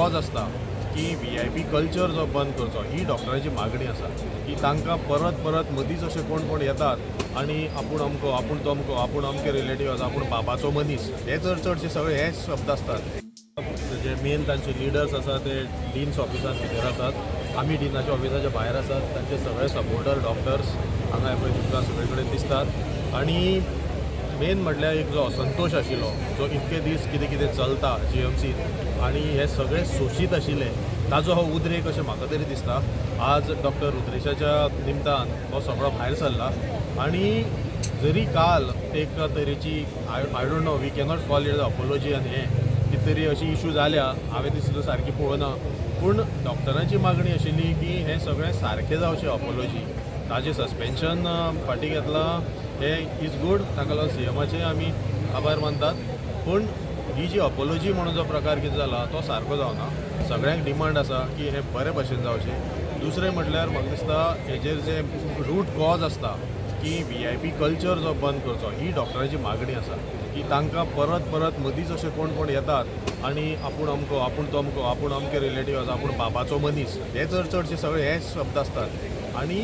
Cause आसता की VIP culture जो बंद करचो, ही डॉक्टरांची मागणी आसा की तांकां परत परत मदींच अशे कोण कोण येतात आनी आपूण अमको, आपूण तमको, आपूण अमके रिलेटीव आसा, आपूण बाबाचो मनीस, हे चड चडशे सगळे हेच शब्द आसतात. जे मेन तांचे लिडर्स आसा ते डिन्स ऑफिसान भितर आसात. आमी डिनाच्या ऑफिसाच्या भायर आसात. तांचे सगळे सपोर्टर डॉक्टर्स हांगा पळय तुमकां सगळे कडेन दिसतात. आनी मेन म्हटल्यार एक जो असंतोश आशिल्लो, जो इतके दीस कितें कितें चलता जीएमसीन आनी हे सगळे सोशीत आशिल्ले, ताजो हो उद्रेक अशें म्हाका तरी दिसता. आज डॉक्टर रुद्रेशाच्या निमतान हो सगळो भायर सरला. आनी जरी काल एक तरेची, I don't know, we cannot call it apology आनी हें कितें तरी अशी इशू जाल्या, हांवें ती सुद्दां सारकी पळोवना, पूण डॉक्टरांची मागणी आशिल्ली की हें सगळें सारकें जावचें. अपोलोजी, ताजें सस्पेन्शन फाटीं घेतलां हें is good. ताका लागून सीएमाचे आमी आभार मानतात. पूण ही जी अपोलोजी म्हणून जो प्रकार कितें जाला तो सारको जावना. सगळ्यांक डिमांड आसा की हें बरे भशेन जावचें. दुसरें म्हटल्यार म्हाका दिसता हेजेर जे रूट कॉज आसता की व्हीआयपी कल्चर जो बंद करचो, ही डॉक्टरांची मागणी आसा की तांकां परत परत मदींच अशे कोण कोण येतात आनी आपूण अमको, आपूण तमको, आपूण अमके रिलेटीव आसा, आपूण बाबाचो मनीस, हे चड चडशे सगळे हेच शब्द आसतात. आनी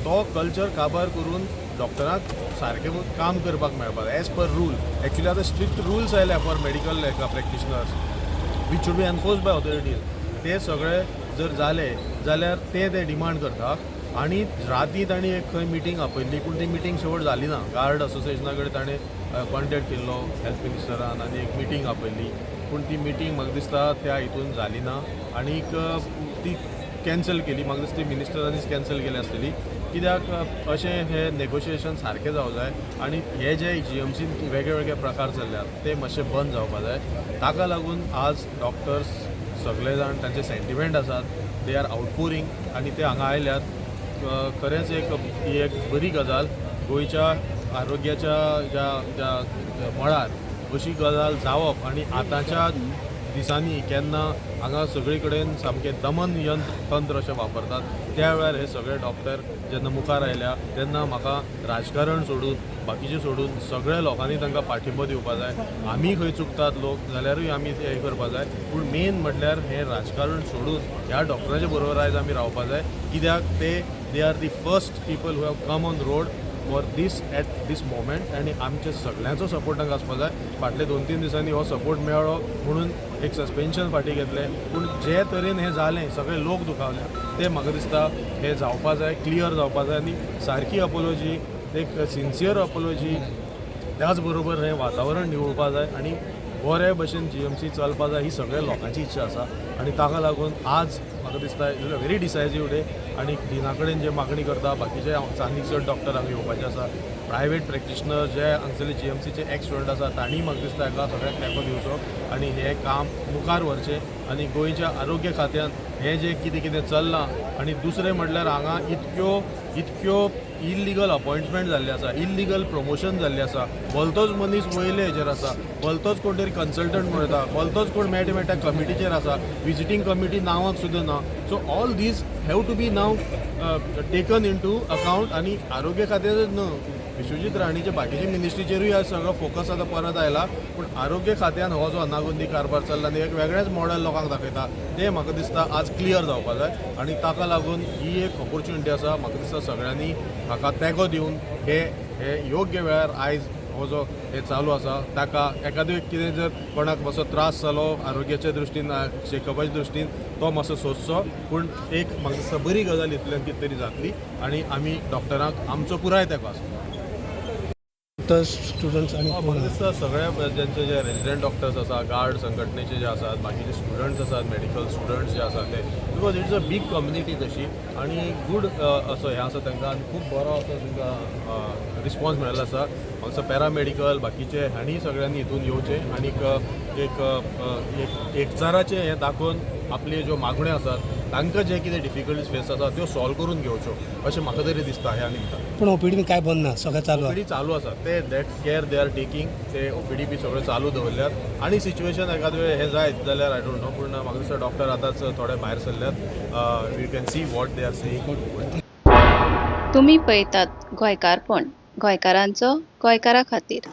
तो कल्चर काबार करून डॉक्टरांक सारकें काम करपाक मेळपाक एज पर रूल. एक्चुली आतां स्ट्रिक्ट रुल्स आयल्या फॉर मेडिकल हेका practitioners, which should be enforced by authorities. ते सगळे जर जाले जाल्यार ते ते डिमांड करता. आनी राती तांणी एक खंय मिटींग आपयल्ली, पूण ती मिटींग शेवट जाली ना. गार्ड असोसिएशना कडेन ताणें कॉन्टेक्ट केल्लो हेल्थ मिनिस्टरान आनी एक मिटींग आपयल्ली, पूण ती मिटींग म्हाका दिसता त्या हितून जाली ना आनीक ती कॅन्सल केली. म्हाका दिसता ती मिनिस्टरांनीच कॅन्सल केली आसतली, कित्याक अशें हे नेगोशिएशन सारकें जावं जाय आनी हे जे जीएमसीन वेगळे वेगळे प्रकार चल्ल्यात ते मातशे बंद जावपा जाय. ताका लागून आज डॉक्टर्स सगळे जाण तांचे सेंटिमेंट आसात, they are आउटपोरींग आनी ते हांगा आयल्यात. खरेंच एक ही एक बरी गजाल. गोंयच्या आरोग्याच्या ज्या ज्या मळार अशी गजाल जावप आनी आतांच्या दिसांनी केन्ना हांगा सगळे कडेन सामकें दमन यंत्र तंत्र अशें वापरतात, त्या वेळार हे सगळे डॉक्टर जेन्ना मुखार आयल्या तेन्ना म्हाका राजकारण सोडून, बाकीचें सोडून सगळ्या लोकांनी तांकां पाठिंबो दिवपा जाय. आमी खंय चुकतात लोक जाल्यारूय आमी हें करपा जाय, पूण मेन म्हटल्यार हें राजकारण सोडून ह्या डॉक्टरांच्या बरोबर आयज आमी रावपा जाय, कित्याक ते they are the first people who have come on road for this at this moment आनी आमचे सगळ्यांचो सपोर्ट तांकां आसपा जाय. फाटले 2-3 दिसांनी हो सपोर्ट मेळ्ळो म्हणून एक सस्पेन्शन फाटीं घेतलें, पूण जे तरेन हें जालें, सगळे लोक दुखावले, ते म्हाका दिसता हें जावपा जाय, क्लियर जावपा जाय आनी सारकी अपोलोजी, एक सिन्सियर अपोलोजी, त्याच बरोबर हें वातावरण निवळपा जाय आनी बरे भशेन जीएमसी चलपा जाय, ही सगळ्या लोकांची इच्छा आसा. आनी ताका लागून आज म्हाका दिसता is a very decisive day. आनी डिना कडेन जे मागणी करता, बाकीचे आनीक चड डॉक्टर हांगा येवपाचे आसा, प्रायवेट प्रॅक्टिशनर जे हांगसरले जीएमसीचे एक्स स्टुडंट आसा, तांणी म्हाका दिसता हाका सगळ्यांक तेंको दिवचो आनी हें काम मुखार व्हरचें. आनी गोंयच्या आरोग्य खात्यान हें जें कितें कितें चल्लां आनी दुसरें म्हटल्यार हांगा इतक्यो इतक्यो इल्लिगल अपॉयंटमेंट जाल्ले आसा, इल्लिगल प्रमोशन जाल्लें आसा, भलतोच मनीस वयले हेजेर आसा, भलतोच कोण तरी कन्सल्टंट म्हणटा, भलतोच कोण मेळटा मेळटा कमिटीचेर आसा, विजिटींग कमिटी नांवाक सुद्दां ना. So all these have to be now taken into account. आनी आरोग्य खात्याचेच न्हू, विश्वजीत राणेचे बाकीचे मिनिस्ट्रीचेरूय आज सगळो फोकस आतां परत आयला. पूण आरोग्य खात्यान हो जो अनागोंदी कारभार चल्ला आनी एक वेगळेंच मॉडेल लोकांक दाखयता, तें म्हाका दिसता आज क्लियर जावपा जाय. आनी ताका लागून ही एक ऑपॉर्च्युनिटी आसा. म्हाका दिसता सगळ्यांनी हाका तेंको दिवन हे हे योग्य वेळार आयज हो जो हे चालू आसा, ताका एकादे कितें जर कोणाक मातसो त्रास जालो आरोग्याच्या दृश्टीन, चेकअपाच्या दृश्टीन, तो मातसो सोंसचो. पूण एक म्हाका दिसता बरी गजाल इतल्यान कितें तरी जातली आनी आमी डॉक्टरांक आमचो पुराय तेंको आसा. डॉक्टर्स, स्टुडंट्स आणि कोण? म्हाका दिसता सगळे ज्यांचे जे रेजिडंट डॉक्टर्स आसा, गार्ड संघटनेचे जे आसात, बाकीचे स्टुडंट्स आसात, मेडिकल स्टुडंट्स जे आसात ते, because it's a big community तशी आनी गूड असो हें आसा तांकां आनी खूब बरो असो तांकां रिस्पॉन्स मेळिल्लो आसा. म्हाका दिसता पॅरामेडिकल बाकीचे हांणी सगळ्यांनी हितून येवचें आनीक एक एक एकचाराचें हें दाखोवन आपल्यो ज्यो मागण्यो आसात, तांकां जे कितें डिफिकल्टीज फेस आसा त्यो सॉल्व करून घेवच्यो अशें म्हाका तरी दिसता ह्या निमतान. पण ओपीडी काय बंद ना, सगळें चालू आसा? ओपीडी चालू आसा. ते that care they are taking. ते ओपीडी बी सगळें चालू दवरल्यात आनी सिच्युएशन एखाद वेळ हें जायत जाल्यार I don't know, पूण म्हाका दिसता डॉक्टर आतांच थोडे भायर सरल्यात. You can see what they are saying. तुमी पळयतात गोंयकारपण, गोंयकारांचो गोंयकारा खातीर.